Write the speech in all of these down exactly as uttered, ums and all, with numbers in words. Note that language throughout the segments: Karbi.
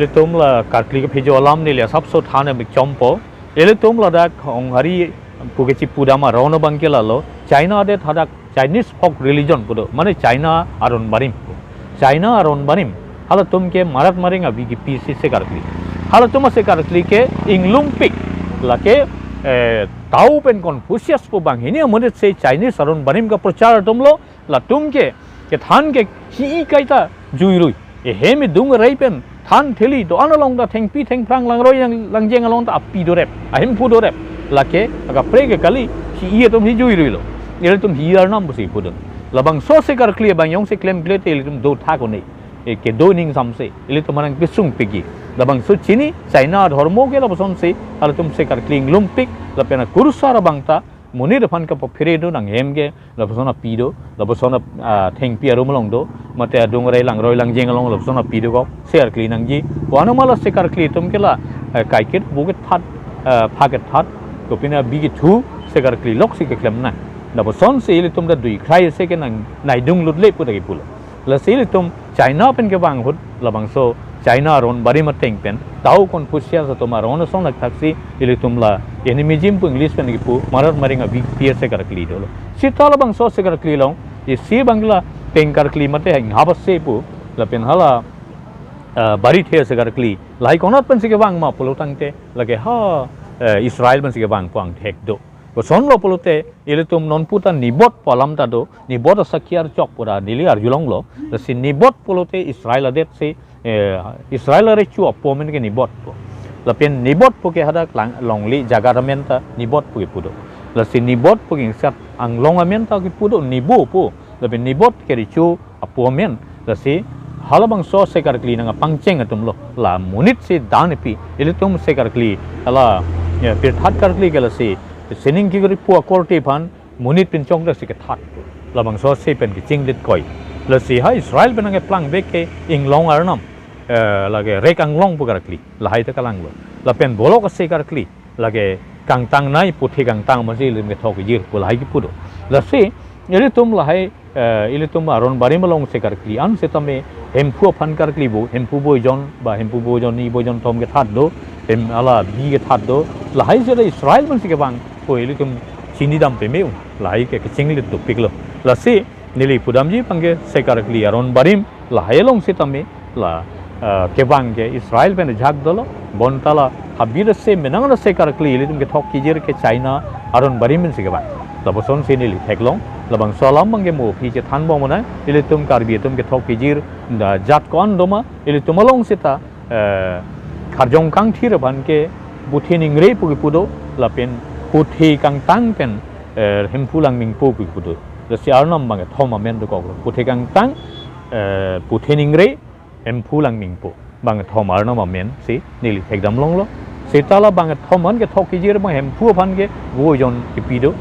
Ilitum la karkli kephejo alam neli asapso than abik chompo. Ilitum ladak Honghari pu kechipu dam aron abangke lalo. China adet hadak Chinese folk religion pu do. Mane China aron barim pu. China aron barim. Halatum ke marat maring abi kipi si se karkli. Halatum ase karkli ke inglungpik. Lake, eh, tau pen Confucius pu banghini amonit se Chinese aron barim kaprachar atumlo. Latum ke, kethan ke hi-i kaita juirui. Ehem edung arei pen than theli do-an along ta thengpi thengphrang langroi lang, langjeng along ta api dorep, ahemphu dorep. Lake, akaprek ke kali, hi-i atum hi juiruilo. Ilitum hi-i arnam pusi pudun. Labangso se karkli abang jongsi klemkle te ilitum do thak un-e. E kedo ning samse, ilitum anang pisung pigi. Labangso chini, China adhormo ke lapuson se, halatum se karkli inglungpik, lapen akursar abang ta, monit aphan kapaphere do nanghem ke, lapuson api do, lapuson ap-, ah, thengpi arum along do, mate adung arei langroi langjeng along lapuson api dokok, se karkli nangji. Ko-an ma la se karkli atum ke la, eh, kaiket bukethat, eh, phakethat, kopine abi kethu, se karkli lok si keklem nang. Lapuson se ilitum ta dui khrai se ke nang naidung lutle pu ta kipulo. Lasi ilitum China pen kevang ahut labangso China aron barim ateng pen tau Confucius atum aron asong lak thaksi ilitum la animism pu English pen kipu marat maring abi kipi ase karkli dolo. Seta labangso ase karkli along isi abang la peng karkli mate hang haba se pu lapen hala, ah, bari the ase karkli. Lahai konat pensi kevang ma pulo tangte lake ha, eh, Israel pensi kevang pu angthek do. Kosonlo pulote ilitum nonpu ta Nibot pu alam ta do, Nibot asakhi archok pu ra neli arjulonglo. Lasi Nibot pulote Israel adet si, eh, Israel arecho apo amen ke Nibot pu. Lapen Nibot pu ke hadak lang, longle jaga amen ta Nibot pu kipu do. Lasi Nibot pu ke ingsat anglong amen ta kipu do Nibo pu. Lapen Nibot ke recho apo amen. Lasi halabangso se karkli nangpangcheng atumlo. La monit si dan pi. Ilitum se karkli hala, ya, pirthat karkli ke lasi sining kikri pu akorte aphan monit pinchong ta si kethat. Labangso se pen kechinglit koi. Lasi ha Israel pen nangkeplang bek ke inglong arnam, eh, lake rek anglong pu karkli. Lahai ta kalanglo. Lapen bolok ase karkli. Lake kangtang nai puthi kangtang masi ilitum kethok kejir pu lahai kipu do. Lasi ilitum lahai, eh, ilitum aron barim along se karkli an setame Hemphu aphan karkli bo, Hemphu Boijon, ba Hemphu Boijon ni Boijon thom kethat do, hem hala bi kethat do, lahai seta Israel pensi kevang, ko ilitum chini dam peme un, lahai ke kechinglit dopiklo. Lasi neli pudamji abang ke se karkli aron barim, lahai along setame la, eh, kevang ke Israel pen ajak dolo, bonta la habit ase menang ase karkli ilitum kethok kejir ke China aron barim pensi kevang. Lapuson si neli theklong, labangso alam abang ke mo aphi chethan bom nang, ilitum Karbi atum kethok kejir, da jat ko-an do ma, ilitum along seta, eh, karjong kangthir aphan ke puthi ningre pu kipu do, lapen puthi kangtang pen, eh, Hemphu Langmingpo pu kipu do. Lasi arnam abang kethom amen dokoklo. Puthi kangtang, eh, puthi ningre, Hemphu Langmingpo. Bang kethom arnam amen si neli thekdam longlo. Seta la bang kethom aphan kethok kejir abang Hemphu aphan ke Boijon kipi do.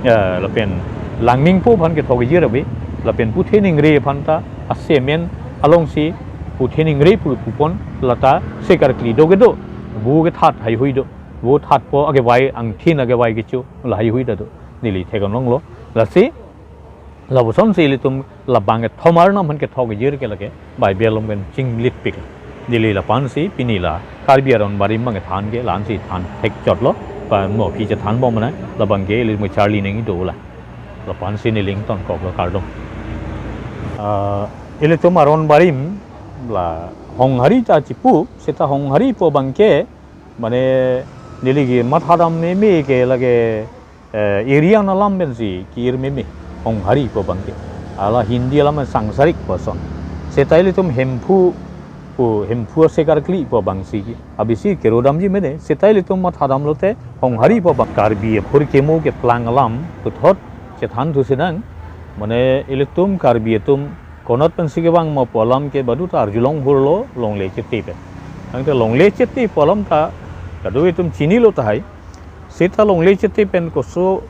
Eh, lapen Langmingpo aphan kethok kejir abi. Lapen puthi ningre aphan ta ase amen along si puthi ningre pu pupon lata se karkli do kedo. Bo kethat haihui do. Bo thatpo akevai angthin akevai kecho la haihui ta do. Neli thekdam longlo. Lasi lapuson si ilitum la bang kethom arnam aphan kethok kejir ke lake Bible along pen chinglitpik. Neli lapu-an si pini la Karbi aron barim abang kethan ke la-an si than thekchotlo. Ba mo aphi chethan bom nang, labang ke ilitum charli nangji do la. Lapu-an si neli ingtonkoklo, kardom. Ah, ilitum aron barim la Honghari ta chipu, seta Honghari pu abang ke, mane neli ke mathadam meme ke lake, eh, Aryan alam pensi ki-ir meme, Honghari pu abang ke. Hala Hindi alam pen Sansarik pu ason. Seta ilitum Hemphu pu, Hemphu ase karkli pu abang si ki. Abisi kero damji mene, seta ilitum mathadam lote Honghari pu abang. Karbi aphurkimo keplang alam puthot chethan thusi nang. Mane ilitum Karbi atum konat pensi kevang ma pu alam ke baduta arjulong hurlo longle chete pen. Tangte longle chete pu alam ta kado itum chinilo tahai. Seta longle chete pen koso,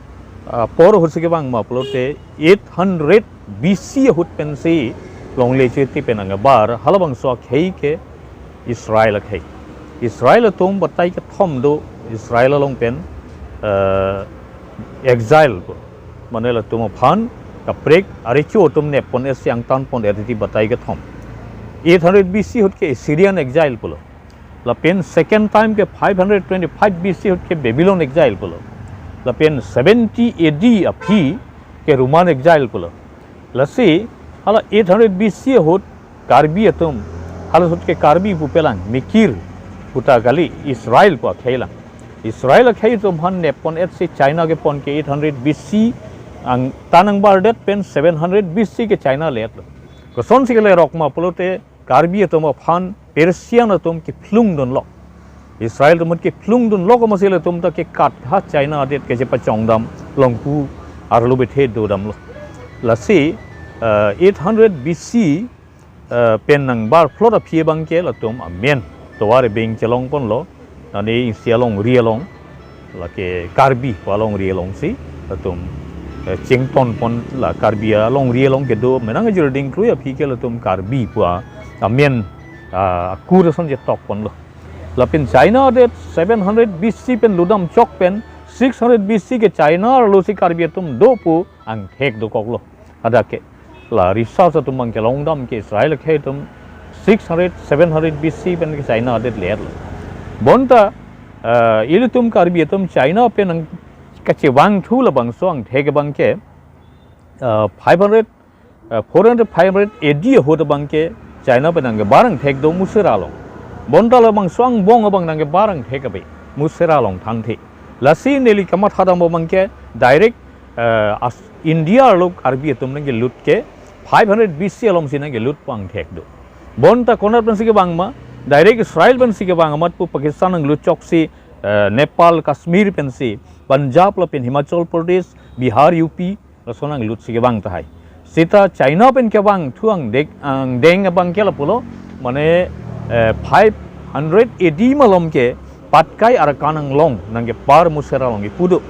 ah, apor ahut si kevang ma pulote eight hundred B C ahut pensi longle chete pen angbar halabangso akhei ke Israel akhei. Israel atum batai kethom do Israel along pen, eh, exile pu. Mane latum aphan kaprek arecho atum neppon esi angtan pon eriti batai kethom. Eight hundred B C ahut ke Assyrian exile pulo. Lapen second time ke five hundred twenty-five B C ahut ke Babylon exile pulo. Lapen seventy A D aphi ke Roman exile pulo. Lasi hala eight hundred B C ahut Karbi atum, hala ahut ke Karbi pupelang, Mikir puta kali, Israel pu akhei lang. Israel akhei atum aphan neppon-et si China kepon ke eight hundred B C ang tanang bardet pen seven hundred B C ke China letlo. Kosonsi kelerok ma pulote Karbi atum aphan Persian atum kephlung dunlo. Israel atum kephlung dunlo, komatsi latum ta kekat ha China adet kechepachongdam, longpu arlo bethe dodamlo. Lasi, eh, eight hundred B C, eh, pen nang bar phlot aphi abang ke latum amen tovar ebeng chelongponlo, nani isi alongri along, lake Karbi pu alongri alongsi latum, eh, chingtonpon, la Karbi alongri along kedo menang ajur dingklui aphi ke latum Karbi pu amen, ah, akur ason chetokponlo. Lapen China adet seven hundred B C pen lutdam chok pen six hundred B C ke China arlo si Karbi atum do pu angthek dokoklo. Hadak ke la research atum abang kelongdam ke Israel akhei atum six hundred, seven hundred B C pen ke China adet letlo. Bonta, eh, ilitum Karbi atum China pen nang kachevangthu labangso angthek abang ke, eh, five hundred, eh, four hundred, five hundred A D ahut abang ke China pen nang kebar angthek do Mursera along. Bonta labangso angbong abang nang kebar angthek ave Mursera along thanthe. Lasi neli kamathadam abang ke direct, eh, as India arlo Karbi atum nang kelut ke five hundred B C along si nang kelut pu angthek do. Bonta konat pensi kevang ma, direct Israel pensi kevang amat pu Pakistan nanglut choksi, eh, Nepal, Kashmir pensi, Punjab lapen Himachal Pradesh, Bihar, U P, lason nanglut si kevang tahai. Seta China pen kevangthu angdek, angdeng abang ke lapulo, mane, eh, five hundred A D malom ke Patkai Arakan anglong nang kepar Mursera along kipu do.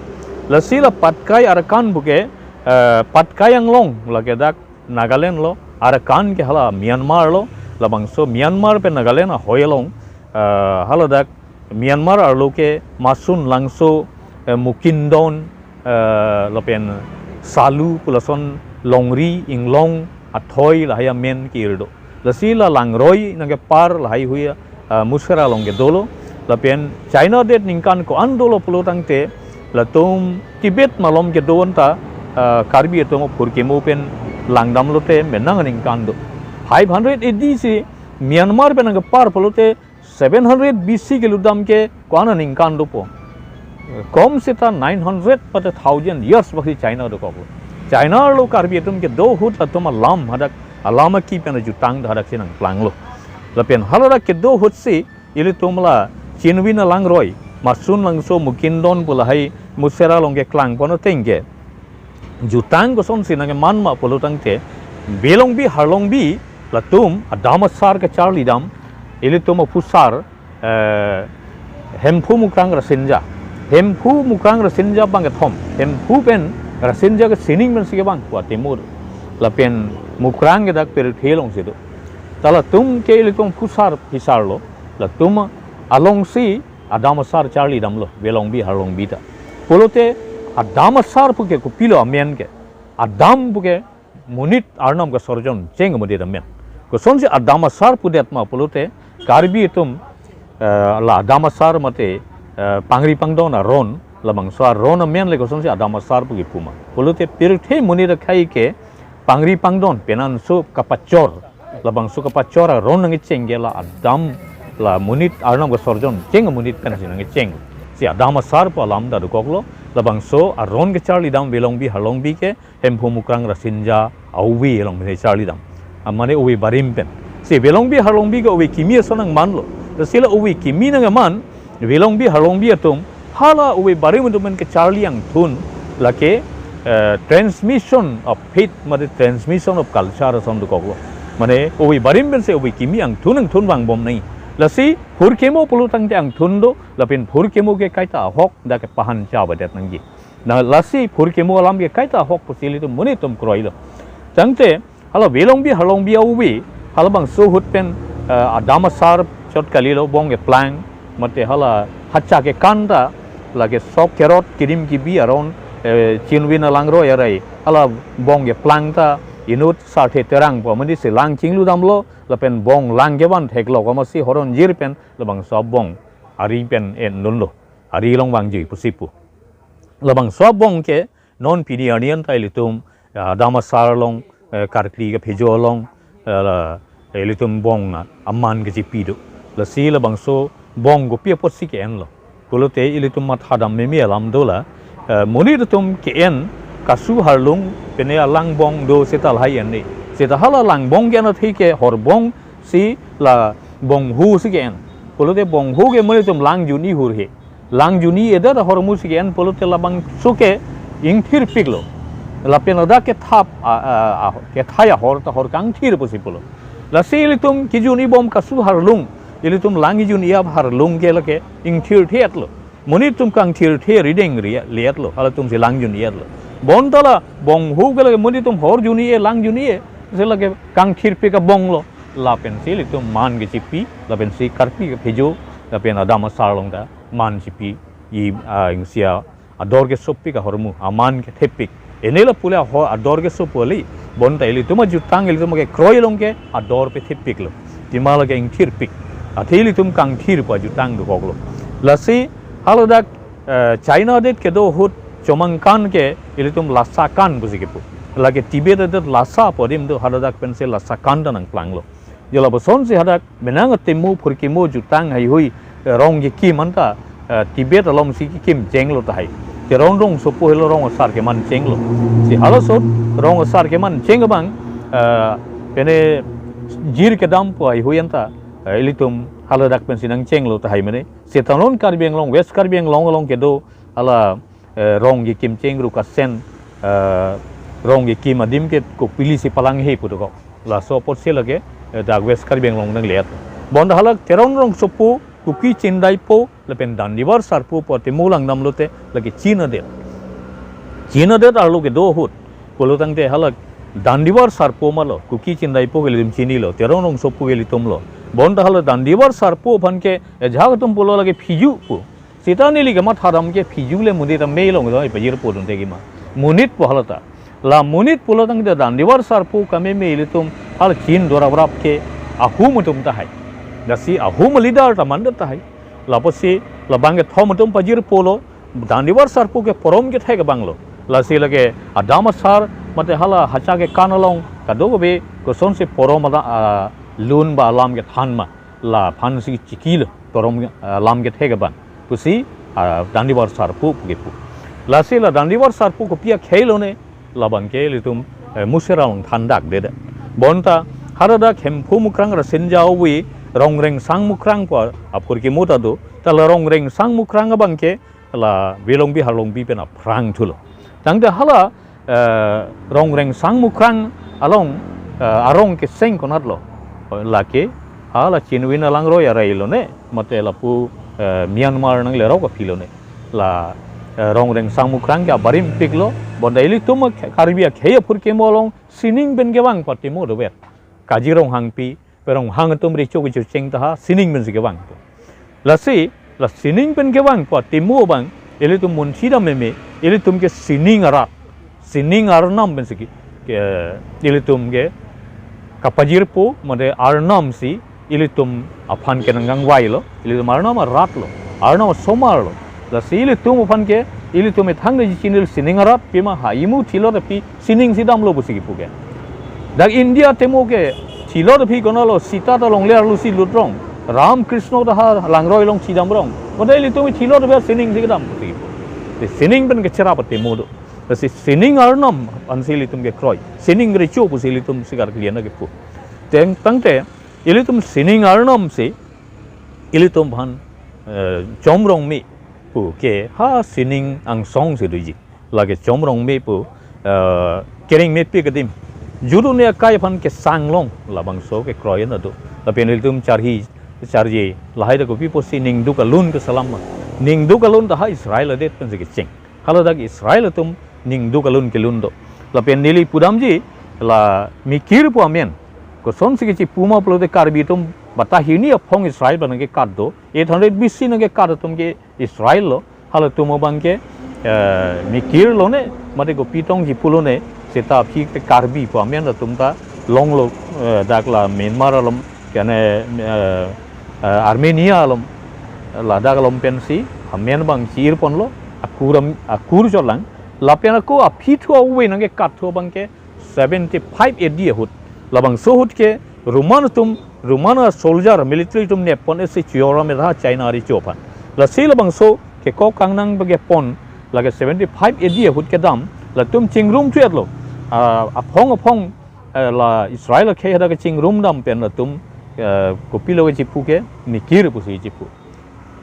Lasi la Patkai Arakan pu ke, eh, Patkai anglong lake dak Nagaland lo, Arakan ke hala Myanmar lo, labangso Myanmar pen Nagaland ahoi along, eh, hala dak Myanmar arlo ke Masun, Langso, eh, Mukindon, eh, lapen Salu pu lason longri, inglong, athoi lahai amen ke-ir do. Lasi la langroi nang kepar lahai hui, eh, Mursera along kedolo. Lapen China adet ningkan ko-an dolo pulo tangte latum Tibet malom kedo anta, eh, Karbi atum aphurkimo pen langdam lote menang aningkan do. Five hundred A D si Myanmar pen nang kepar pulote seven hundred B C kelutdam ke ko-an aningkan dopo. Kom seta nine hundred pate thousand years bak si China dokok. China arlo Karbi atum kedo ahut latum alam hadak, alam aki pen ajutang hadak si nangplanglo. Lapen hala dak kedo ahut si ilitum la Chinwin alangroi, Masun, Langso, Mukindon pu lahai Mursera along keklangpon ateng ke jutang kosonsi nang keman ma pulo tangte, Velongbi Harlongbi latum adam asar kecharlidam, ilitum aphusar, eh, Hemphu, Mukrang, Rasinja. Hemphu, Mukrang, Rasinja abang kethom. Hemphu pen Rasinja ke sining pensi kevang pu atimur. Lapen Mukrang ke dak Pirthe along si do. Ta latum ke ilitum phusar phisar lo. Latum alongsi adam asar charlidamlo Velongbi Harlongbi ta. Pulote adam asar pu ke kopilo amen ke? Adam pu ke monit Arnam kesorjon cheng amonit amen. Kosonsi adam asar pudet ma pulote Karbi atum, eh, la adam asar mate, eh, pangri pangdon aron, labangso aron amen le kosonsi adam asar pu kipu ma pulote Pirthe monit akhei ke pangri pangdon penanso kapachor, labangso kapachor aron nangkecheng ke la adam, la monit Arnam kesorjon cheng amonit pensi nangkecheng. Si adam asar pu alam ta dokoklo, labangso aron kecharlidam Velongbi Harlongbi ke Hemphu, Mukrang, Rasinja aove along pensi charlidam. Ah, mane ove barim pen. Si Velongbi Harlongbi ke ove kimi ason nangmanlo. Lasi la ove kimi nangman, Velongbi Harlongbi atum hala ove barim atum pen kecharli angthun lake, eh, transmission of faith, mane transmission of culture ason dokoklo. Mane ove barim pensi ove kimi angthun angthun vangbom nangji. Lasi phurkimo pulo tangte angthun do, lapen phurkimo ke kaita ahok dak kepahan cha badet nangji. Na lasi phurkimo alam ke kaita ahok pusi ilitum monit atum kroilo. Tangte hala Velongbi Harlongbi aove, halabangso ahut pen, eh, adam asar chot kalilo, bong keplang, mate hala hacha kekan ta, lake sok kerot kirim kibi aron, eh, Chinwin alangroi arai, hala bong keplang ta, inut Sarthe Terang pu amonit si lang chingludamlo, lapen bong lang kevan theklok amatsi horonjir pen labangso abong ari pen endunlo, ari along vangjui pusi pu. Labangso abong ke non pini arni anta ilitum, eh, Adam Asar along, eh, Karkli kephejo along, eh, la, ilitum bong na aman kechipi do. Lasi labangso bong kopi apotsi ke-enlo pulote ilitum mathadam meme alam dola, eh, monit atum ke-en kasu harlung pene alang bong do seta lahai en-e. Seta hala lang bong ke-en athe ke horbong si la bonghu si ke-en. Pulote bonghu ke monit atum lang jun-i hur he. Lang jun-i-edet ahormu si ke-en pulote labangso ke ingthirpiklo. Lapen ladak kethap, a, a, a, kethai ahor ta hor kangthir pusi pulo. Lasi ilitum kejun-i bom kasu harlung, ilitum lang kejun-i ap harlung ke lake ingthirthe-etlo. Monit atum kangthirthe rideng ri-, lietlo, halatum si lang jun-i-etlo. Bonta la bonghu ke lake monit atum hor jun-i-e, lang jun-i-e, si lake kangthirpik abonglo. Lapen si ilitum man kechipi, lapen si Karkli kephejo, lapen Adam Asar along ta man chipi, i, a, ingsia ador kesopik ahormu, aman kethepik. Ene la pule aho-, ador kesopo kali. Bonta ilitum ajutang, ilitum akekroi along ke ador pethepiklo. Tima lake ingthirpik. Athe ilitum kangthir pu ajutang dokoklo. Lasi haladak, eh, China adet kedo ahut chomangkan ke ilitum Lhasakan pusi kepu. Lake Tibet adet Lhasa pu adim do, haladak pensi Lhasakan ta nangplanglo. Jo lapuson si hadak menang atemo phurkimo jutang haihui, eh, rong kekim anta, eh, Tibet along si kekim chenglo tahai. Teron rongsopo helo rong asar keman chenglo. Si halaso rong asar keman cheng abang, eh, pene jir kedam pu haihui anta, eh, ilitum haladak pensi nangchenglo tahai mene. Seta non Karbi Anglong, West Karbi Anglong along kedo hala, eh, rong kekim cheng Rukasen, eh, rong kekim adim ke kopili si palanghe pu dokok. Laso apotsi lake, eh, dak West Karbi Anglong nangliet. Bonta hala Teron rongsopo, Kuki Chindaipo, lapen Dandivar Sarpo pu atemo langdamlote lake Chin adet. Chin adet arlo kedo ahut. Pulo tangte hala Dandivar Sarpo malo, Kuki Chindaipo ke ilitum chinilo, Teron rongsopo ke ilitumlo. Bonta hala Dandivar Sarpo aphan ke, eh, ajahak atum pulo lake phiju pu. Seta neli kemathadam ke phiju le monit amei along do, ipajirpo dunde kima. Monit pu halata. La monit pulo tangte Dandivar Sarpo kameme ilitum hal Chin dorap rap ke ahum atum tahai. Lasi ahum leader ta mandet tahai. Lapusi labang kethom atum pajirpolo, Dandivar Sarpo ke porom kethek abanglo. Lasi lake Adam Asar mate hala Hacha kekan along kadokave kosonsi porom ada, ah, lun ba alam kethan ma. Laphan si chikilo, porom, ah, alam kethek abang. Pusi, ah, Dandivar Sarpo pu kepu. Lasi la Dandivar Sarpo kopi akhei lone, labang ke ilitum, eh, Muser along thandakdedet. Bonta, haladak Hemphu Mukrang Rasinja avi, Rongrengsang Mukrang pu aphurkimo ta do, ta la Rongrengsang Mukrang abang ke, la Velongbi Harlongbi pen aphrang thulo. Tangte hala, eh, Rongrengsang Mukrang along, eh, arong keseng konatlo. Lake, hala Chinwin alangroi arai lone, mate lapu, eh, Myanmar nanglerok aphi lone. La, eh, Rongrengsang Mukrang ke abarim piklo, bonta ilitum ak-, Karbi akhei aphurkimo along, sining pen kevang pu atemo dover. Kaji Ronghangpi, pe Ronghang atum recho kecho cheng taha, sining pensi kevang pu. Lasi, la sining pen kevang pu atemo abang, ilitum munchidam meme, ilitum ke sining arat, sining arnam pensi ke, ke, ilitum ke kapajirpo, mate arnam si, ilitum aphan ke nangkangvailo, ilitum arnam aratlo, arnam asomarlo. Lasi ilitum aphan ke, ilitum ethang de chinil sining arat, pima ha imu thilot aphi, sining si damlo pusi kepu ke. Dak India atemo ke thilot aphi konatlo, Sita ta longle arlo si lutrong. Ram Krishna ta ha langroi along chidamrong. Bonta ilitum thilot aphi sining si kedam pusi kepu. Te sining pen kecherap atemo do. Lasi sining arnam ansi ilitum kekroi. Sining recho pusi ilitum si Karkli an kepu. Teng tangte ilitum sining arnam si ilitum aphan, eh, Chom Rongme pu ke ha sining angsong si doji. Lake Chom Rongme pu, eh, kereng mepik adim. Juru ne akai aphan kesang long labangso kekroi an do. Lapen ilitum charhi, charje, lahai ta kopi pusi ningduk alun keselam ma. Ningduk alun ta ha Israel adet pensi kecheng. Haladak Israel atum ningduk alun kelun do. Lapen neli pudamji la Mikir pu amen. Kosonsi kechipu ma pulote Karbi atum bata hini aphong Israel aphan nangkekat do. Eight hundred B C nangkekat atum ke Israel lo. Halatum abang ke, eh, Mikir lone, mate kopi tong chipu lone, Seta aphi ke Karbi pu amen atum ta longlo, eh, dak la Myanmar along, kene, eh, eh, Armenia along, ladak along pensi amen abang chi-ir ponlo, akur am-, akur chotlang, lapen ako aphi thu ave nangkekat thu abang ke seventy-five A D ahut. Labangso ahut ke Roman atum, Roman a soldier, military atum nep pon isi chiyora me tha China ari cho aphan. Lasi labangso kekok kangnang pake pon, lake seventy-five A D ahut kedam, latum chingrum thuetlo. Ah, aphong aphong, eh, la Israel akhei hadak kechingrum dam pen latum, eh, kopilo kechipu ke, mikir pusi chipu.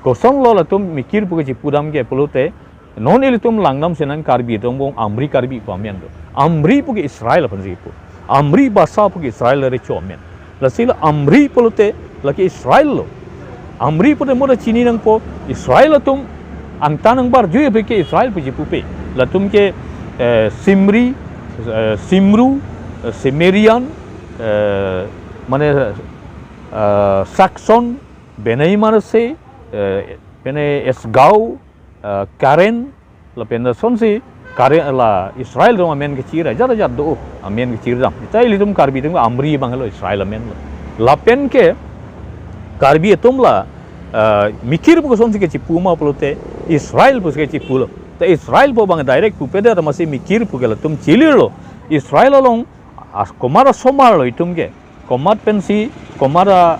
Kosonlo latum mikir pu kechipu dam ke pulote, non ilitum langdam si nang Karbi atum bong Amri Karbi pu amen do. Amri pu ke Israel aphansi pu. Amri basa pu ke Israel recho amen. Lasi la Amri pulote lake Israel lo. Amri pulote mo ta chini nangpo Israel atum angtan angbar jui aphi ke Israel pu chipupe. Latum ke, eh, Simri, eh, Simru, eh, Simerian, eh, mane, eh, Saxon, Bnei Manasseh, eh, pene Esgau, eh, Karen, lapen lasonsi Karen la Israel atum amen kechir, ajat ajat do amen kechir dam. Ita ilitum Karbi atum Amri abang lo Israel amen lo. Lapen ke Karbi atum la, eh, mikir pu kosonsi kechipu ma pulote Israel pusi kechipulo. Ta Israel pu abang direct pupedet amatsi mikir pu ke latum chilirlo. Israel along as komat asomar lo itum ke. Komat pensi, komat a,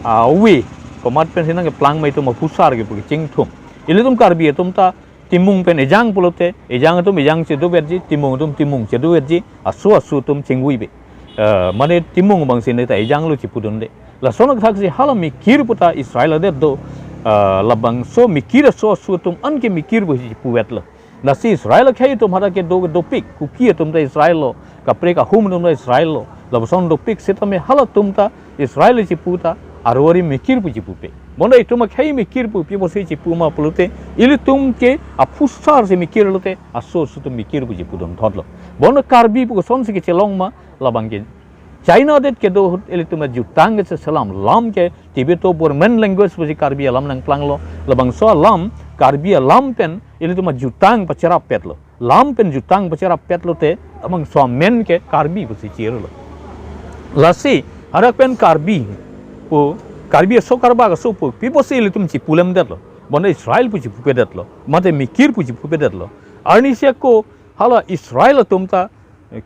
a, ave, komat pensi nangkeplang ma itum aphusar ke pu kechingthum. Ilitum Karbi atum ta Timung pen Ejang pulote, Ejang atum Ejang chedoverji, Timung atum Timung chedoverji, aso aso atum chingvuibe. Eh, mane Timung abangsi ne ta Ejang lo chipudunde. Lason athak si hala mikir pu ta Israel adet do, eh, labangso mikir aso aso atum anke mikir pusi chipuvetlo. Lasi Israel akhei atum hadak kedo dopik, Kuki atum ta Israel lo, kaprek ahum atum ta Israel lo, lapuson dopik setame halatum ta Israel chipu ta, arwari mikir pu chipupe. Bonta itum akhei mikir pu pi pusi chipu ma pulote, ilitum ke aphusar si mikir lote, aso aso atum mikir pu chipudun thotlo. Bonta Karbi pu kosonsi kechelong ma, labang ke China adet kedo ahut ilitum ajutang kecheselam lam ke Tibeto Burman language pusi Karbi alam nangplanglo. Labangso alam, Karbi alam pen ilitum ajutang pacherap petlo. Lam pen jutang pacherap petlo te, labangso amen ke Karbi pusi chirlo. Lasi, hadak pen Karbi pu, Karbi aso karbak aso pu, pi pusi ilitum chipulemdetlo. Bonta Israel pu chipupedetlo. Mate mikir pu chipupedetlo. Arnisi ako, hala Israel atum ta,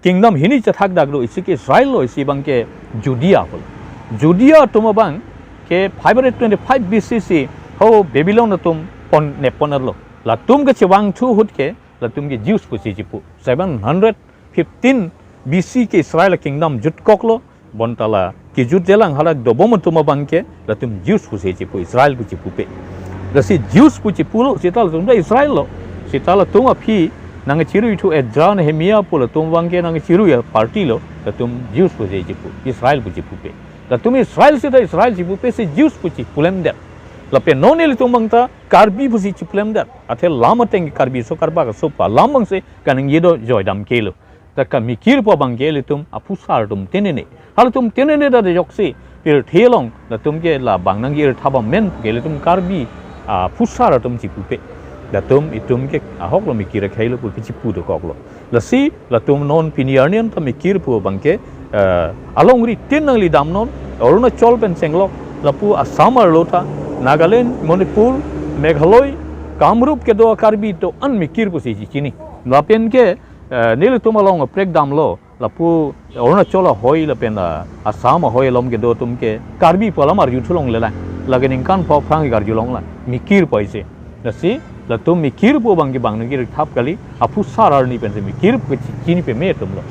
kingdom hini chethakdak do, isi ke Israel lo, isi abang ke Judea pulo. Judea atum abang ke five hundred twenty-five B C si ho Babylon atum pon nep ponlo. Latum kechevangthu ahut ke, latum ke Jews pusi chipu. Seven hundred fifteen B C ke Israel kingdom jutkoklo, bonta la kejutjelang hadak dobom atum abang ke, latum Jews pusi chipu, Israel pu chipupe. Lasi Jews pu chipulo, seta latum ta Israel lo. Seta latum aphi nangchirui thu Ezra Nehemia pu latum abang ke nangchirui aparty lo, latum Jews pusi chipu, Israel pu chipupe. Latum Israel seta Israel chipupe si Jews pu chipulemdet. Lapen non ilitum abang ta Karbi pusi chipulemdet. Athe lam ateng Karbi aso karbak aso pu alam abangsi kaningje do joidam kelo. Ta kamikir pu abang ke ilitum aphusar atum tenene. Halatum tenene ta joksi pirthe along latum ke labang nangkir thap amen ke ilitum Karbi aphusar atum chipupe. Latum itum ke ahok lo mikir akhei lo pu kechipu dokoklo. Lasi latum non pini arni an ta mikir pu abang ke, eh, alongri tin nanglidamnon, Arunachal pen chenglok, lapu Assam arlo ta, Nagaland, Manipur, Meghalaya, Kamrup kedo Karbi do-an mikir pusi chichini. Lapen ke, eh, nelitum along aprek damlo, lapu Arunachal ahoi lapen, ah, Assam ahoi along kedo atum ke Karbi pu alam arjuthulongle lang. Lake ningkan pho aphrang ke arjulonglang. Mikir pu aise. Lasi, latum mikir pu abang ke bang nangkir thap kali, aphusar arni pensi mikir pu chini peme atumlo.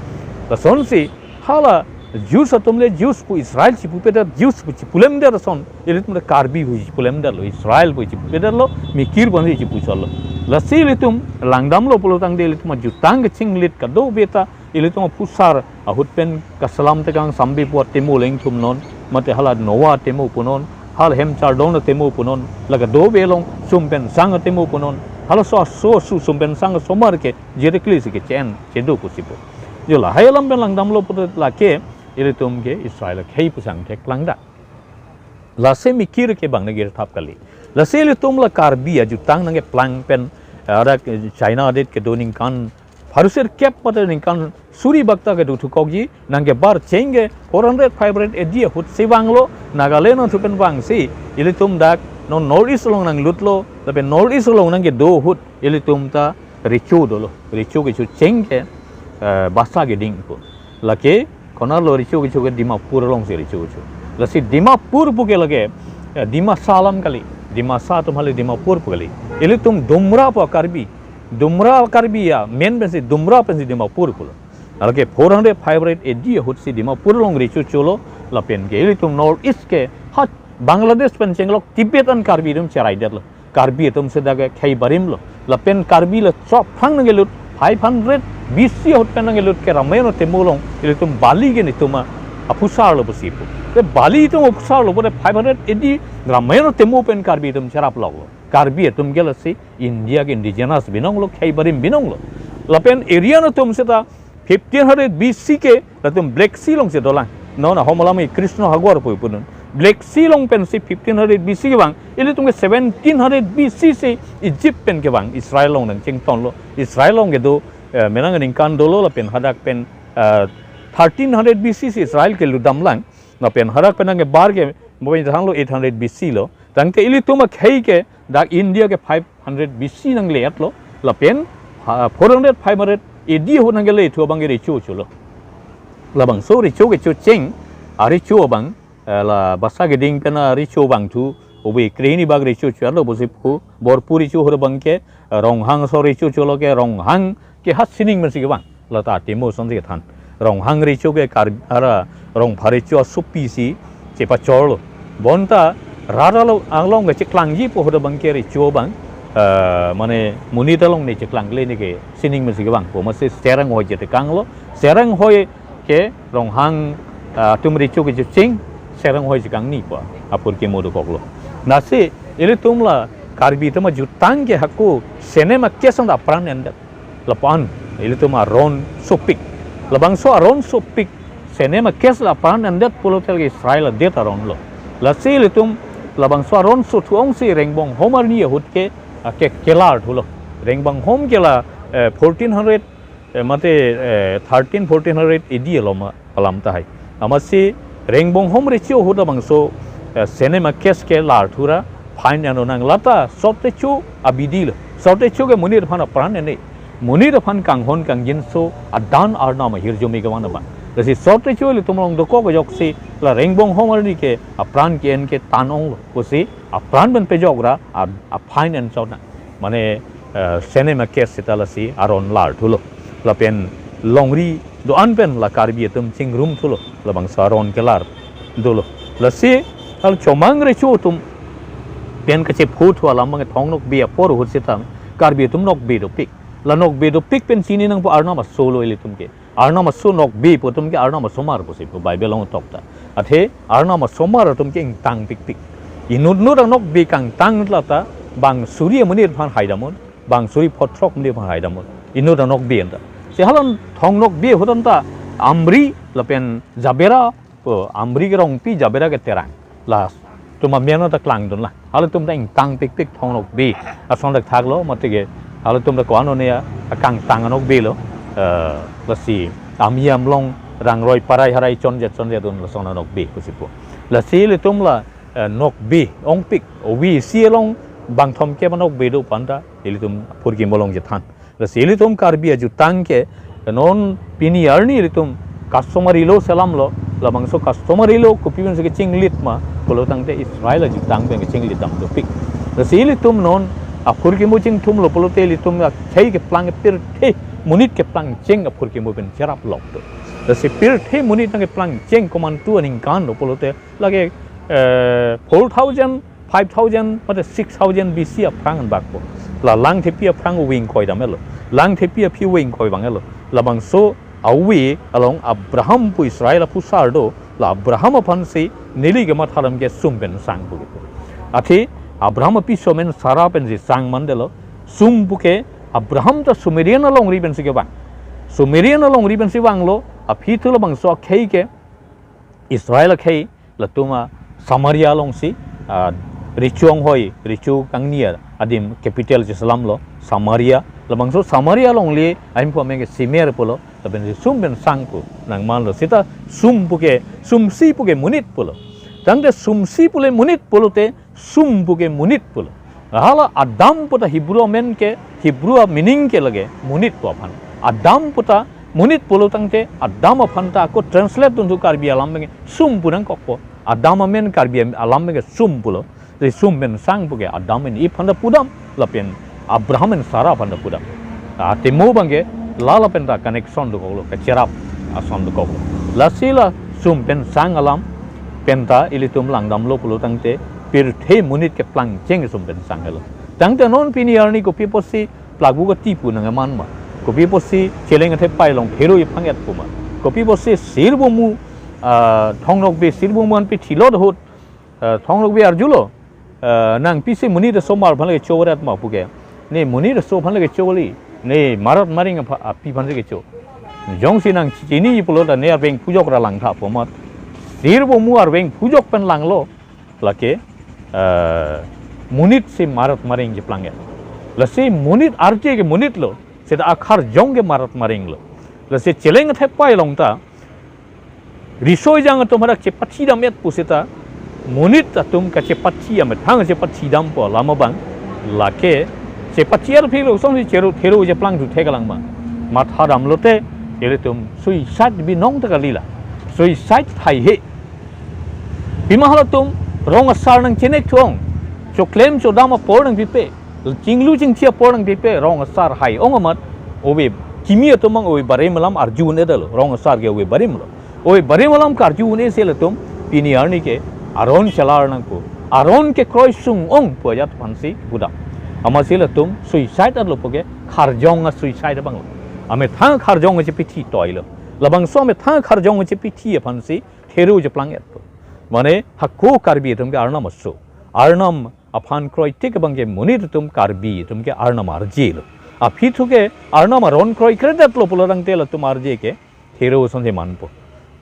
Lasonsi, hala Jews atum le Jews pu Israel chipupedet, Jews pu chipulemdet ason, ilitum le Karbi pu chipulemdetlo, Israel pu chipupedetlo, mikir pu ansi chipuchotlo. Lasi ilitum langdamlo pulo tangte ilitum ajutang kechinglit kadokave ta, ilitum aphusar ahut pen kaselam tekang sambe pu atemo lengthumnon, mate hala Noah atemo punon, hala hem chardon atemo punon, la kadokave along sum pen sang atemo punon, halaso aso aso sum pen sang asomar ke, jerekli si kechen, chedo pusi pu. Jo lahai alam pen langdamlo pulote lake, ilitum ke Israel akhei pu sangthek langdak. Lasi mikir ke bang nangkir thap kali. Lasi ilitum la Karbi ajutang nangkeplang pen, eh, adak, eh, China adet kedo ningkan Pharo sirkep mate ningkan suri bak ta kedo thukokji, nangkebar cheng ke four hundred five hundred A D ahut si vanglo, Nagaland atum pen vangsi, ilitum dak non North East along nanglutlo, lapen North East along nangkedo ahut, ilitum ta recho dolo, recho kecho cheng ke, eh, Basa Keding pu. Lake konatlo recho kecho ke? Dimapur alongsi recho kecho. Lasi Dimapur pu ke lake, eh, Dimasa alam kali, Dimasa atum hali Dimapur pu kali. Ilitum Dumra pu Karbi, Dumra Karbi ya, main pensi Dumra pensi Dimapur pulo. Lake four hundred five hundred A D ahut si Dimapur along recho cholo, lapen ke ilitum North East ke, ha, Bangladesh pen chenglok Tibet an Karbi atum cheraidetlo. Karbi atum si dak ke khei barimlo. Lapen Karbi le chok aphrang nangkelut, five hundred B C ahut pen nangkelut ke Ramayana Temu along, ilitum Bali ke netum aphusarlo pusi pu. Te Bali atum aphusarlo pute five hundred A D Ramayana Temu pen Karbi atum cheraploklo. Karbi atum ke lasi India ke indigenous binonglo, khei barim binonglo. Lapen Aryan atum seta fifteen hundred B C ke latum Black Sea alongsi dolang. Non ahom alam ke Krishna Sagar pu pudun. Black Sea along pensi fifteen hundred B C kevang, ilitum ke seventeen hundred B C si Egypt pen kevang, Israel along nangchingtonlo. Israel along kedo, eh, menang ningkan dolo lapen hadak pen, eh, thirteen hundred B C si Israel ke ludamlang. Lapen hadak pen nangkebar ke, mungkin jahang lo eight hundred B C lo. Tangte ilitum akhei ke dak India ke five hundred B C nangleatlo. Lapen, ha, four hundred, five hundred A D ahut nangkele thu abang ke recho cholo. Labangso recho kecho cheng, arecho abang, eh, la Basa Keding pen arecho vangthu, obe krehini bak recho cholo pusi pu, Borphu recho ahut abang ke, eh, Ronghang aso recho cholo ke, Ronghang ke ha sining pensi kevang. Lata Temu asonsi kethan. Ronghang recho ke Kar-, ara, Rongpha recho asopi si chepachorlo. Bonta rat along, along ke cheklangji pu ahut abang ke recho abang, eh, mane monit along ne cheklang kele ne ke sining pensi kevang pu. Amatsi Sereng Hoi chetekanglo. Sereng Hoi ke Ronghang, eh, atum recho kecho cheng, Sereng Hoi chekangni pu aphurkimo dokoklo. Lasi ilitum la Karbi atum ajutang ke hako senem akes anta apran endet. Lapu-an ilitum aron sopik. Labangso aron sopik senem akes la apran endet pulote ke Israel adet aronlo. Lasi ilitum labangso aron sothu ongsi Rengbonghom arni ahut ke, ah, ke kelar thulo. Rengbonghom ke la, eh, fourteen hundred, eh, mate, eh, thirteen, fourteen hundred A D alom alam tahai. Amatsi Rengbonghom recho ahut labangso, eh, senem akes ke lar thura, fine anonang. Lata sot recho abidi lo. Sot recho ke monit aphan apran ene. Monit aphan kanghon kangjinso adan arnam ahirjume kevang abang. Lasi sot recho ilitum along dokok ajoksi la Rengbonghom arni ke apran ke-en ke tan onglo. Pusi apran pen pejok ra a, a fine en chot nang. Mane, eh, senem akes seta lasi aron lar thulo. Lapen longri do-an pen la Karbi atum chingrum thulo. Labangso aron kelar dolo. Lasi hal chomang recho atum pen kachephu thu alam abang Thong Nokbe apor ahut seta Karbi atum nokbe dopik. La nokbe dopik pen chini nangpo arnam aso lo ilitum ke. Arnam aso nokbe pu atum ke arnam asomar pusi pu Bible along tok ta. Athe arnam asomar atum ke ingtang pikpik. Inut nut anokbe kangtang lata bang suri amonit aphan haidamnon, bang suri phothrok amonit aphan haidamnon. Inut anokbe anta. Si hala Thong Nokbe ahut anta Amri lapen Jabera, pu Amri ke Rongpi, Jabera ke Terang. Latum amen anta klangdun la. Halatum ta ingtang pikpik Thong Nokbe ason thakthak lo, mate ke halatum ta ko-an one ya, akangtang anokbe lo. Eh, lasi Amei Amlong, Rangroi Parai Harai chonjet chonjet un lason anokbe pusi pu. Lasi ilitum la, eh, nokbe ongpik, ove isi along bangthom ke anokbe do pu anta ilitum aphurkimo along chethan. Lasi ilitum Karbi ajutang ke non pini arni ilitum customary law selamlo, labangso customary law kopi pensi kechinglit ma pulo tangte Israel ajutang pen kechinglit dam dopik. Lasi ilitum non aphurkimo chingthumlo pulote ilitum akhei keplang pirthe monit keplang cheng aphurkimo pen cheraplok do. Lasi pirthe monit nangkeplang cheng komantu aningkan lo pulote lake, eh, four thousand, five thousand, mate six thousand B C aphrang anbak po. La Langthepi aphrang ove ingkoi dam-etlo. Langthepi aphi ove ingkoi vang-etlo. Labangso ove along Abraham pu Israel aphusar do, la Abraham aphansi neli kematha alam ke sum pen sang pu. Athe Abraham apiso amen Sarah pensi sang mandetlo. Sum pu ke Abraham ta Sumerian alongri pensi kevang. Sumerian alongri pensi vanglo, aphi thu labangso akhei ke Israel akhei, latum a Samaria alongsi, ah, recho anghoi, recho kangni a, adim capital cheselamlo Samaria. Labangso Samaria alongle ahemphu amen ke Semer pulo, lapen si sum pen sang pu nangmanlo. Seta sum puke, sumsi puke monit pulo. Tangte sumsi pule monit pulote sum puke monit pulo. Hala Adam puta Hebrew amen ke, Hebrew a meaning ke lake monit pu aphan. Adam puta monit pulo tangte Adam aphan ta ako translate dun thu Karbi alam pen ke sum pu nangkokpo. Adam amen Karbi alam pen ke sum pulo. Te sum pen sang puke Adam and Eve aphan ta pudam, lapen Abraham and Sarah aphan ta pudam. Atimo abangke la lapen ta connection dokoklo, kacherap ason dokoklo. Lasi la sum pen sang alam pen ta ilitum langdamlo pulo tangte pirthe monit keplang cheng sum pen sang helo. Tangte non pini arni kopi apotsi plakbu kati pu nangman ma? Kopi apotsi cheleng athepai along thero iphanget pu ma? Kopi apotsi Sir Bomu, ah, Thong Nokbe, Sir Bomu an pi thilot ahut, ah, Thong Nokbe arjulo, ah, nang pisi monit asomar aphan le kecho ret ma puke? Ne monit aso aphan le kecho kali, ne marat maring apha-, api aphan le kecho. Jongsi nang chini pulo ta ne arveng phujok ra langtha pu amat. Sir Bomu arveng phujok pen langlo, lake, eh, monit si marat maring cheplang ya. Lasi monit arje ke monit lo, seta akharjong ke marat maring lo. Lasi cheleng athepai along ta riso ejang atum hadak chepathi dam et pu seta monit atum kachepathi amethang chepathi dam pu alam abang lake chepathi arphi lo song si cheru thero cheplang thu thek alang ma. Matha damlote ilitum suicide binong ta kali la. Suicide thai he. Pima halatum rong asar nangchenek thu-ong, choklem chodam apor nangpipe, chinglu chingthi apor nangpipe, rong asar hai-ong amat, ove kimi atum mang ove barim alam arju un-edetlo, rong asar ke ove barim lo. Ove barim alam karju un-e si latum pini arni ke aron chelar nangpo, aron kekroi sung-ong pu ajat aphansi pudam. Amatsi latum suicide arlo puke kharjong a-suicide abang lo. Amethang kharjong chepithi toilo. Labangso amethang kharjong chepithi aphansi thero cheplang etpo. Mane hako Karbi atum ke arnam aso. Arnam aphan kroi tik abang ke monit atum Karbi atum ke arnam arje lo. Aphi thu ke arnam aron kroikredetlo pulo tangte latum arje ke thero asonsi manpo.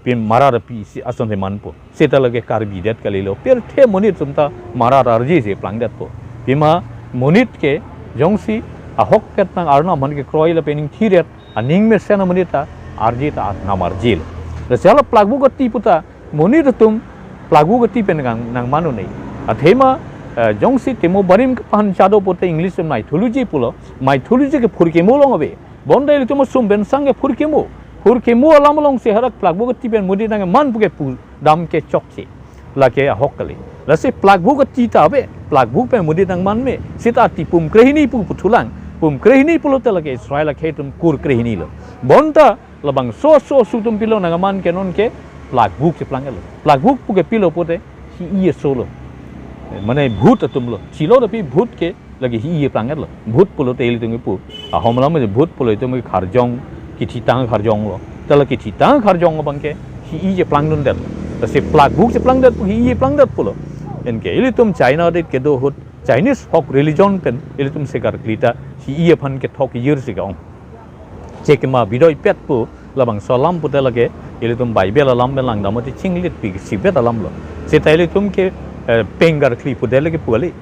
Pima marat apisi asonsi manpo. Seta lake Karbi det kalilo. Pirthe monit atum ta marat arje si plangdetpo. Pima monit ke jongsi ahokpet nang arnam aphan kekroi lapen ingthiret aning mesen amonit ta arje ta arnam arje lo. Lasi hala plakbu kati pu ta monit atum plakbu kati pen nang, nangman un-e. Athema, eh, jongsi timo barim kephan chado pute English mythology pulo, mythology ke phurkimo along ave. Bonta ilitum sum pen sang ke phurkimo. Phurkimo alam alongsi hadak plakbu kati pen monit nangman puke pudam ke chokche. Lake ahok kali. Lasi plakbu kati ta ave, plakbu pen monit nangman me. Seta ti pum krehini pu puthulang. Pum krehini pulote lake Israel akhei atum kur krehini lo. Bonta labangso aso asu atum pilo nangman ke non ke plakbu cheplang etlo. Plakbu puke pilo pute hi-i aso lo. Mane bhut atum lo. Chilo tapi bhut ke lake hi-i cheplang etlo. Bhut pulote ilitum kepu. Ahom alam bhut pulo itum ke kharjong kithitang kharjong lo. Tala kithitang kharjong abang ke hi-i cheplang dundet. Lasi plakbu cheplang det pu hi-i cheplang det pulo. Anke ilitum China adet kedo ahut Chinese folk religion pen ilitum sekarkli ta hi-i aphan kethok kejir si ke-ong. Chekema bidoi pet pu labangso alam pute lake ilitum Bible alam pen langdam ati chinglit pi sibet alam lo. Seta ilitum ke, eh, peng karkli pudet lake pu kali.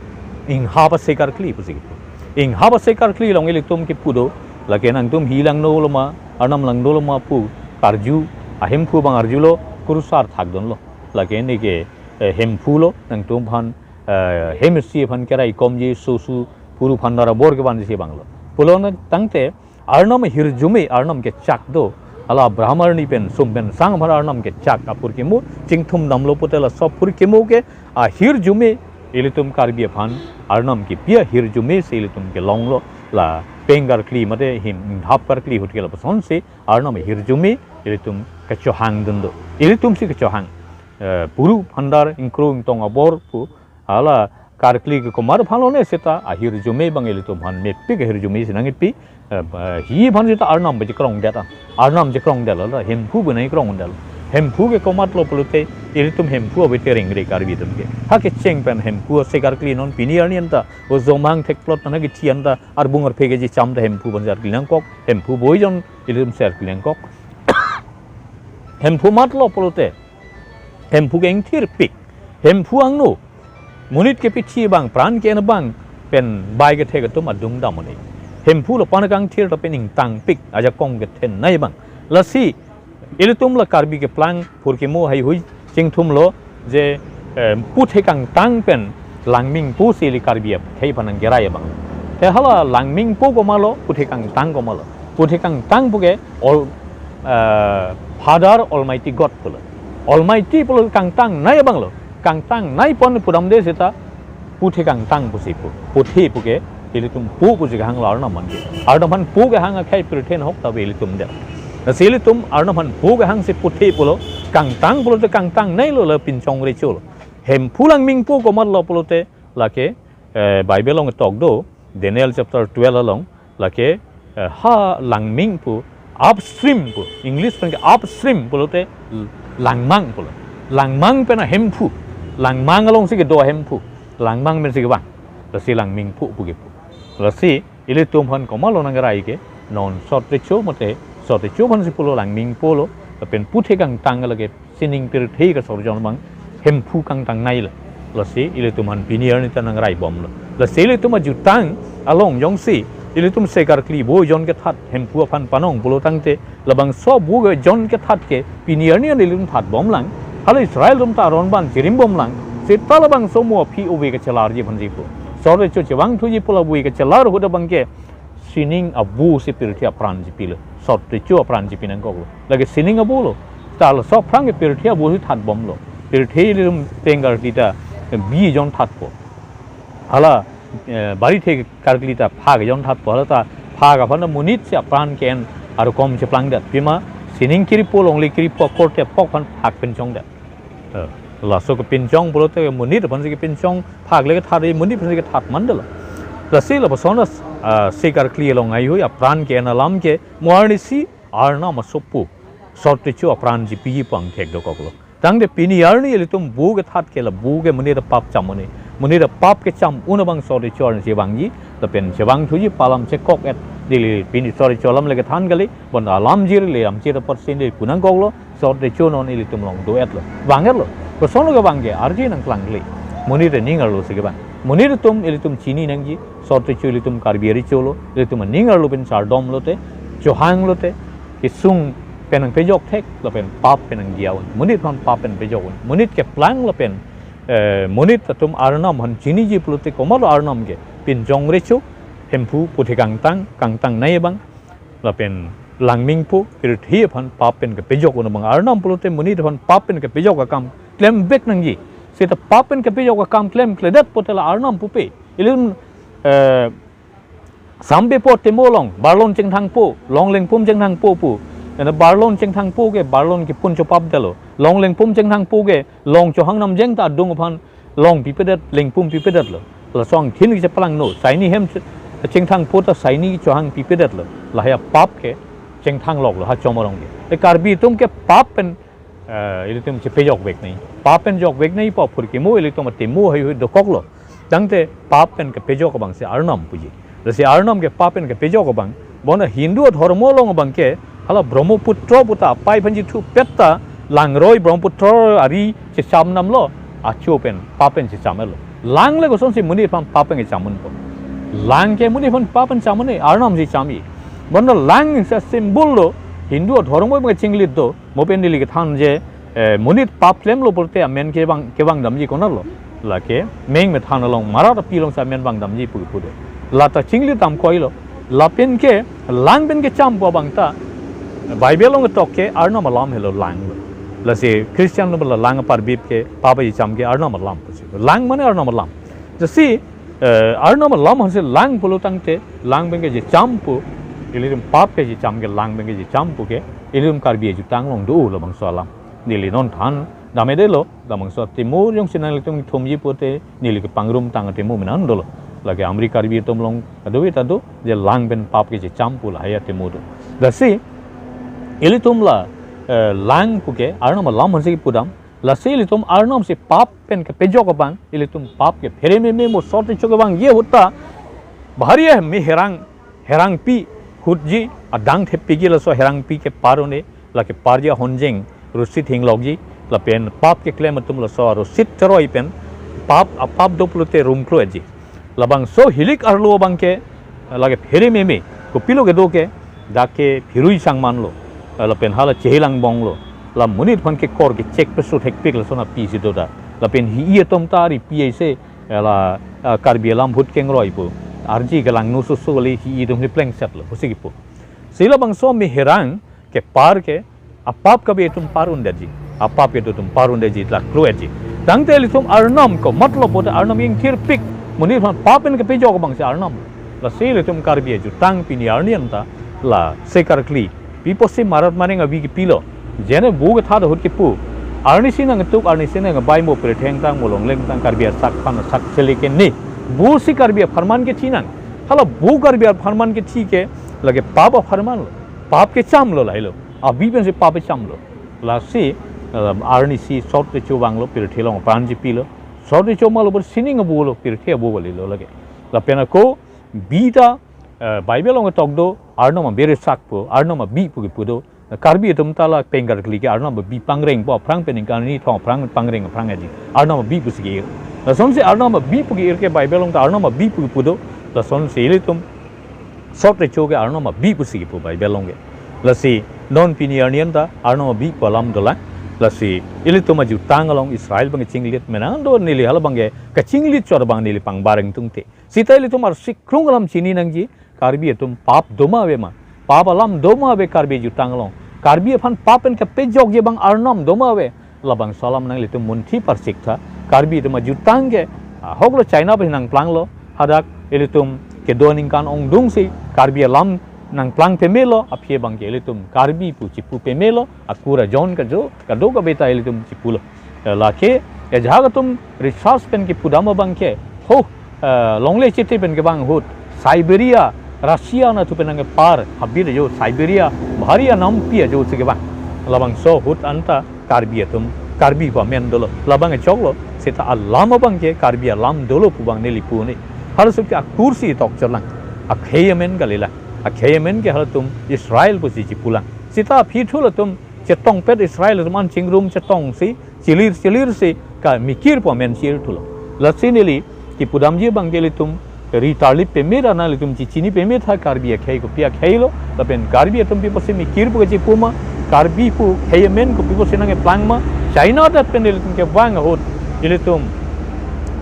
Inghap asekarkli pusi kepu. Inghap asekarkli along ilitum kepu do, lake nangtum hi langno lo ma, arnam langno lo ma pu karju, ahemphu abang arjulo, kurusar thakdunlo. Lake neke, eh, hemphu lo, nangtum aphan, eh, hem isi aphan keraikomji sosu puru phandar abor kevanji si abang lo. Pulo na tangte, arnam ahirjume, arnam kechak do. Hala Abraham arni pen, sum pen sang aphan arnam kechak aphurkimo, chingthum damlo pute laso aphurkimo ke ahirjume, ilitum Karbi aphan arnam kipi ahirjume si ilitum kelonglo, la peng karkli mate him inghap karkli ahut ke lapusonsi arnam ahirjume ilitum kechohang dun do. Ilitum si kechohang. Eh, puru phandar ingkro ingtong abor pu hala karkli ke komat aphan lone seta ahirjume abang ilitum aphan mepik ahirjume si nangkipi, eh, eh, hi aphan seta arnam ba chekrongdet an. Arnam chekrongdetlo, hemphu ba nangkrongdetlo. Hemphu ke komatlo pulote ilitum hemphu ave te rengre Karbi atum ke. Ha kecheng pen hemphu asekarkli non pini arni anta, o jomang thekplot nana kethi anta, arbung arphe kechicham ta hemphu aphan sekarkli nangkok, hemphu boijon ilitum sekarkli nangkok. Hemphu matlo pulote hemphu ke ingthirpik. Hemphu angno. Monit kepithi abang, pran ke-en abang, pen bai kethek atum adung dam un-e. Hemphu lapu-an kangthir ta pen ingtangpik ajakong kethenei abang. Lasi ilitum la Karbi keplang phurkimo haihui chingthumlo je, eh, puthe kangtang pen Langmingpo si ili Karbi akhei aphan nangkerai abang. Te hala Langmingpo komatlo, puthe kangtang komatlo? Puthe kangtang puke all, eh, Father Almighty God pulo. Almighty pulo kangtangnei abanglo. Kangtangnei pon pudamde seta puthe kangtang pusi pu. Puthe puke ilitum pu pusi kehanglo Arnam aphan ke. Arnam aphan pu kehang akhei pirthe ahok ta ave ilitum det. Lasi ilitum Arnam aphan pu kehang si puthe pulo, kangtang pulote kangtangneilo, la pinchong recholo. Hemphu Langmingpo komatlo pulote lake, eh, Bible along tok do, Daniel chapter twelve along, lake, eh, ha Langmingpo, upstream pu, English pen ke upstream pulote langmang pulo. Langmang pen ahemphu, langmang alongsi kedo ahemphu, langmang pensi kevang. Lasi Langmingpo pu kepu. Lasi ilitum aphan komatlo nangkerai ke, non sot recho mate, sot recho aphansi pulo Langmingpo lo, lapen puthe kangtang lake sining pirthe kasor jon abang Hemphu kangtangneilo. Lasi ilitum aphan pini arni ta nangraibomlo. Lasi ilitum ajutang along jongsi ilitum se karkli vo jon kethat Hemphu aphan panong pulo tangte, labangso vo jon kethat ke pini arni an ilitum thatbomlang. Hala Israel atum ta aron abang chirimbomlang. Seta labangso mo aphi ove kachelarji aphansi pu. Sot recho chevangthuji pu la vo kachelar ahut abang ke sining avo si pirthe apran chipilo. Sot recho apran chipi nangkoklo. Lake sining avo lo. Ta laso aphrang ke pirthe avo si thatbomlo. Pirthe ilitum teng karkli ta bi jon thatpo. Hala, eh, barithe karkli ta phak jon thatpo. Hala ta phak aphan ta monit si apran ke-en arukom cheplangdet. Pima sining kiripo longle kiripo akorte apok aphan phak pinchongdet. Eh, laso kepinchong pulote monit aphansi kepinchong, phak le kethat, monit aphansi kethat mandetlo. Lasi lapuson, ah, se karkli along haihui apran ke-en alam ke mo arnisi Arnam asopo sot recho apran chipiji pu angthek dokoklo. Tangte pini arni ilitum vo kethat ke la vo ke monit apap cham un-e. Monit apap kecham un abang sot recho arni chevangji, lapen chevangthuji pu alam chekok-et. Neli pini sot recho alam le kethan kali, bon alam jir le amchir apotsi neli pu nangkoklo, sot recho non ilitum along do-etlo. Vang-etlo. Kosonlo kevang ke, arje nangklang kali. Monit aning arlo si kevang. Monit atum ilitum chini nangji, sot recho ilitum Karbi arecholo, ilitum aning arlo pen chardom lote, chohang lote, kesung pen nangpejok thek, lapen pap pen nangdiya un. Monit aphan pap pen pejok un. Monit keplang lapen, eh, monit atum Arnam aphan chiniji pulote komatlo Arnam ke, pinchong recho, Hemphu puthe kangtang, kangtangnei abang, lapen Langmingpo, pirthe aphan pap pen kepejok un abang Arnam pulote monit aphan pap pen kepejok akam klemvek nangji. Seta pap pen kepejok akam klemkledet pulote la Arnam pupe. Ilitum, eh, sampe po temo along, barlon chengthangpo, long lengpum chengthangpo pu. Ena barlon chengthangpo ke, barlon kepun chopapdetlo. Long lengpum chengthangpo ke, long chohang namjeng ta adung aphan long pipedet, lengpum pipedetlo. Laso angthin kechepalangno, saini hem che-, chengthangpo ta saini chohang pipedetlo. Lahai apap ke chengthangloklo, ha chom arong ke. Te Karbi atum ke pap pen, eh, ilitum chepejokvek nangji. Pap pen jokvek nangji pu aphurkimo ilitum atemo haihui dokoklo. Tangte pap pen kepejok abangsi Arnam puji. Lasi Arnam ke pap pen kepejok abang. Bon Hindu adhormo along abang ke, hala Brahmaputra pu ta apai aphan chithupet ta, langroi Brahmaputra ari checham damlo, acho pen, pap pen checham-etlo. Lang le kosonsi monit aphan pap pen checham unpo? Lang ke monit aphan pap pen cham un-e, Arnam si chamji. Bon lang si symbol lo, Hindu adhormo abang chinglit do, mo pen neli kethan je, eh, monit pap klemlo pulote amen kevang, kevang damji konatlo? Lake meng methan along, marat api alongsi amen vang damji pu kepu do. La ta chinglit dam koilo. Lapen ke lang pen kecham pu abang ta Bible along ketok ke Arnam alam helo lang lo. Lasi Christian lo la lang aparbip ke pap kecham ke Arnam alam pusi. Lang mane Arnam alam. Lasi, eh, Arnam alam aphansi lang pulo tangte, lang pen kecham pu, ilitum pap kecham ke lang pen kecham pu ke, ilitum Karbi ajutang along do labangso alam. Neli non than damedetlo, labangso atemo jongsi nanglitum thumji pulote, neli kepangrum tang atemo mena dolo. Lake Amri Karbi atum along ado-et ta do, je lang pen pap kecham pu lahai atemo do. Lasi, ilitum la, eh, lang puke, Arnam alam aphansi kepudam, lasi ilitum Arnam si pap pen kepejok abang, ilitum pap ke phere meme mo sot recho kevangji ahut ta, bahari eh mi herang, herangpi hutji, adang thepiji laso herangpi kepar un-e, lake parji ahonjeng, rosit hinglokji, lapen pap keklem atum laso rosit cheroi pen, pap, apap do pulote rumklo-etji. Labangso hilik arlo abangke, lake phere meme, kopilo kedo ke, dak ke phirui sangmanlo, lapen hala chehelang bonglo, la monit aphan kekor kechek peso thekpik lason api si do ta. Lapen hi-i atum ta ripi aise, la, ah, Karbi alam ahut kengroi pu. Arje kelangno soso le hi-i atum ni plengsetlo, pusi kipu. Si labangso meherang kepar ke, apap kabe itum par-un detji. Apap ke itum par-un detji, dak klo-etji. Tangte ilitum Arnam ko, matlob bote Arnam ingthirpik. Monit aphan pap pen kepejok abang si Arnam. Lasi ilitum Karbi ajutang pini arni anta, la sekarkli. Pi apotsi marat maneng avi kepilo. Jene bu kethat ahut kipu. Arnisi nangtuk, arnisi nangbai mo, pirthe angtang mo, longle angtang, Karbi asak aphan asak sele ke ne. Bu si Karbi apharman kethi nang. Hala bu Karbi apharman kethi ke, lake pap apharmanlo. Pap kechamlo lahelo. Avi pensi pap kechamlo. Lasi, um, arnisi sot recho vanglo, pirthe along apran chepilo. Sot recho malo, ber sining abulo, pirthe abu kalilo lake. Lapen ako, bi ta, eh, Bible along ketok do, Arnam abiresak pu, Arnam abi pu kipu do. Karbi atum ta la pengkar kli ke Arnam abi pangreng pu aphrang pen ningkan ni thong aphrang pangreng aphrang aji. Arnam abi pusi ke-ir. Lasonsi Arnam abi pu ke-ir ke Bible along ta Arnam abi pu kipu do. Lasonsi ilitum sot recho ke Arnam abi pusi kipu Bible along ke. Lasi non pini arni anta Arnam abi pu alam dolang. Lasi ilitum ajutang along Israel abang chinglit menang do neli hala abangke kachinglit chot abang neli pangbareng tungte. Seta ilitum arsik krung alam chini nangji, Karbi atum pap doma ave ma. Pap alam doma ave Karbi ajutang along. Karbi aphan pap pen kepejokji abang Arnam doma ave. Labangso alam nanglitum munthi parsik tha. Karbi atum ajutang ke, ahoklo China pen nangplanglo. Hadak ilitum kedo aningkan ongdungsi Karbi alam nangplang pemelo, aphi abangke ilitum Karbi pu chipu pemelo, akur ajon kajo, kado kabe ta ilitum chipulo. Eh, lake, eh, ajahak atum research pen kipudam abangke, ho, eh, longle chete pen kevang ahut, Siberia, Russia anatthu pen nangkepar, habit ajo, Siberia, bhari anampi ajo si kevang. Labangso ahut anta Karbi atum, Karbi pu amen dolo. Labang choklo, seta alam abangke Karbi alam dolo pu abang neli pu ne. Halaso ke akur si tokchotlang, akhei amen kalilang. Akhei amen ke halatum Israel pusi chipulang. Seta aphi thu latum chetongpet Israel atum an chingrum chetongsi, chilir chilirsi, ka Mikir pu amen chir thulo. Lasi neli kipudamji abangke ilitum ri tarlip peme ra nanglitum chichini peme tha Karbi akhei kopi akheilo, lapen Karbi atum pi apotsi Mikir pu kachipu ma, Karbi pu khei amen kopi apotsi nangkeplang ma, China adet pen ilitum kevang ahut, ilitum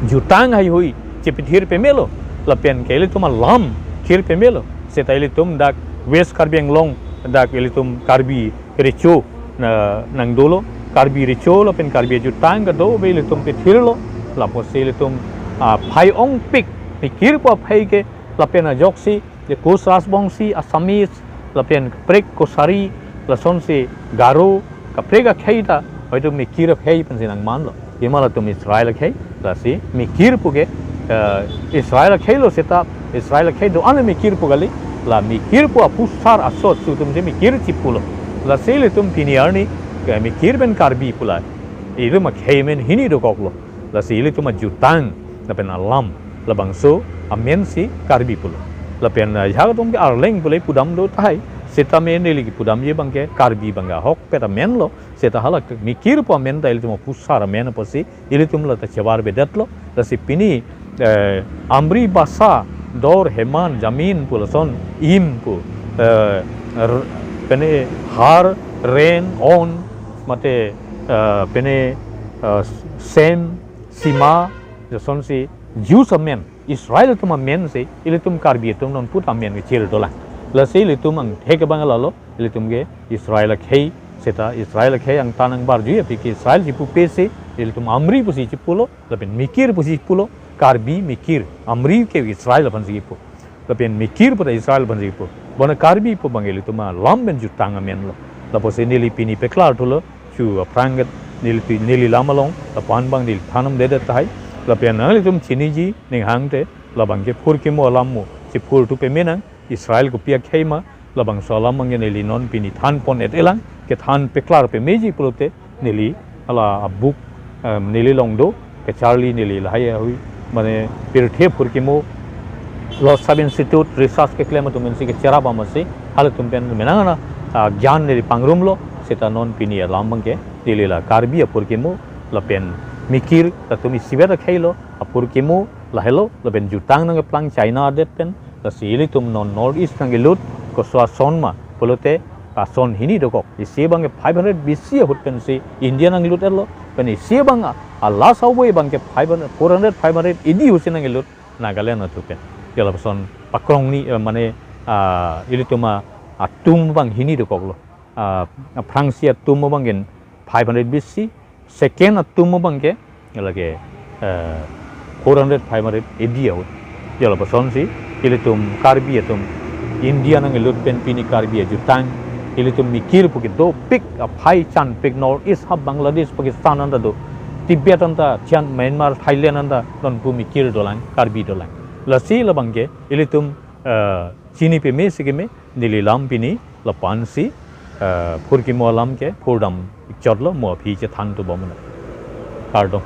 jutang haihui chepithir pemelo, lapen ke ilitum alam thir pemelo. Seta ilitum dak West Karbi Anglong, dak ilitum Karbi recho na, nangdolo, Karbi recho lapen Karbi ajutang kado ave ilitum pithirlo, lapusi ilitum, ah, phai ongpik, Mikir pu aphai ke, lapen ajoksi, de Koch Rajbongshi, Assamese, lapen kaprek Kachari, lasonsi Garo, kaprek akhei ta, hoito Mikir akhei pensi nangmanlo. Pima latum Israel akhei, lasi Mikir pu ke, eh, Israel akheilo seta, Israel akhei do-an le Mikir pu kali, la Mikir pu apusar asot si itum si Mikir chipulo. Lasi ilitum pini arni, ke Mikir pen Karbi pu la, ilitum akhei amen hini dokoklo. Lasi ilitum ajutang, lapen alam, labangso amen si Karbi pulo. Lapen, eh, ajahak atum ke Arleng pu le pudam do tahai, seta amen neli kipudamji abangke Karbi abangke ahokpet amen lo, seta hala Mikir pu amen ta ilitum apusar amen apotsi, ilitum la ta chevar bedetlo, lasi pini, eh, Amri bhasha, dor, heman, jamin pu lason, im pu, eh, r-, pene har, ren, on, mate, eh, pene, eh, sem, sima, lasonsi Jews amen, Israel atum amen si, ilitum Karbi atum non put amen kechir dolang. Lasi ilitum angthek abang lalo, ilitum ke Israel akhei, seta Israel akhei angtan angbarjui aphi ke Israel chipupe si, ilitum Amri pusi chipulo, lapen Mikir pusi chipulo, Karbi Mikir, Amri ke Israel aphansi kipu. Lapen Mikir pu ta Israel aphansi kipu. Bonta Karbi pu abang ilitum alam pen jutang amen lo. Lapusi neli pini peklar thulo, chu aphrang ke neli pi-, neli lam along, lapu-an abang neli than-um dedet tahai. Lapen nanglitum chiniji, ninghangte, labangke phurkimo alam mo, chiphurthu peme nang, Israel kopi akhei ma, labangso alam abangke neli non pini thanpon-et-elang, kethan peklar pemeji pulote, neli hala a-book, em, neli along do, kacharli neli lahai ahui, mane pirthe phurkimo, Lord's Sub Institute research keklem atum pensi kecherap amatsi, halatum pen menang ana, ah, gyan neli pangrumlo, seta non pini alam abangke, neli la Karbi aphurkimo, lapen Mikir, latum isivet akheilo, aphurkimo, Lahelo, lapen jutang nangkeplang China adet pen, lasi ilitum non North East nangkelut, koso ason ma, pulote ason hini dokok. Isi abangke five hundred B C ahut pensi India nangkelut-etlo, pen isi abang a, a last away abangke five hundred, four hundred, five hundred A D ahutsi nangkelut Nagaland atum pen. Jala lapuson pakrongni, eh, mane, ah, ilitum a, atum abang hini dokoklo. Ah, aphrangsi atum abangke five hundred B C, second atum abangke, lake, eh, four hundred, five hundred A D ahut. Jala lapusonsi, ilitum Karbi atum, India nangkelut pen pini Karbi ajutang, ilitum mikir pu ke dopik, aphai chanpik North East ha Bangladesh, Pakistan anta do, Tibet anta, Thian, Myanmar, Thailand anta, non pu mikir dolang, Karbi dolang. Lasi labangke, ilitum, eh, chini peme si keme, neli lam pini, lapu-ansi, eh, phurkimo alam ke, phurdam chotlo, mo aphi chethan tu bomna. Kardom.